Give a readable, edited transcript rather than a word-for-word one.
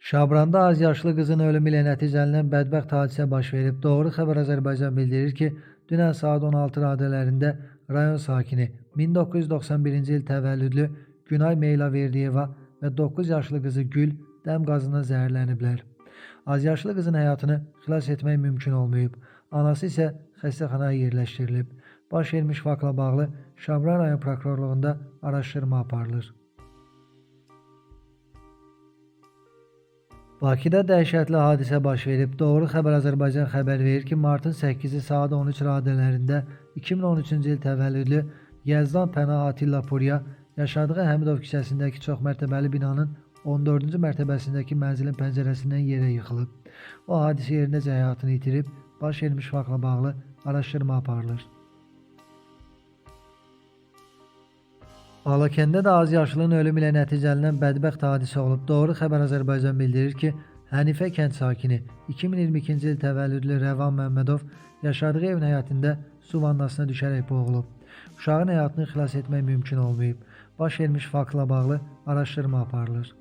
Şabranda azyaşlı qızın ölümü ilə nəticələnən bədbəxt hadisə baş verib. Doğru Xəbər Azərbaycan bildirir ki, dünən saat 16 radələrində rayon sakini 1991-ci il təvəllüdlü Günay Meylaverdiyeva və 9 yaşlı qızı Gül dəm qazından zəhərləniblər. Azyaşlı qızın həyatını xilas etmək mümkün olmayıb. Anası isə xəstəxanaya yerləşdirilib. Baş vermiş faktla bağlı Şabran rayon prokurorluğunda araşdırma aparılır. Bakıda dəhşətli hadisə baş verib. Doğru Xəbər Azərbaycan xəbər verir ki, martın 8-i saat 13 radələrində 2013-cü il təvəllüdlü Yəzdan Pənah Atilla Purya yaşadığı Həmidov küçəsindəki çoxmərtəbəli binanın 14-cü mərtəbəsindəki mənzilin pəncərəsindən yerə yıxılıb. O hadisə yerindəcə həyatını itirib. Baş vermiş faktla bağlı araşdırma aparılır. Balakəndə də azyaşlının ölümü ilə nəticələnən bədbəxt hadisə olub. Doğru Xəbər Azərbaycan bildirir ki, Hənifə kənd sakini 2022-ci il təvəllüdlü Rəvan Məmmədov yaşadığı evin həyətində su vannasına düşərək boğulub. Uşağın həyatını xilas etmək mümkün olmayıb. Baş vermiş faktla bağlı araşdırma aparılır.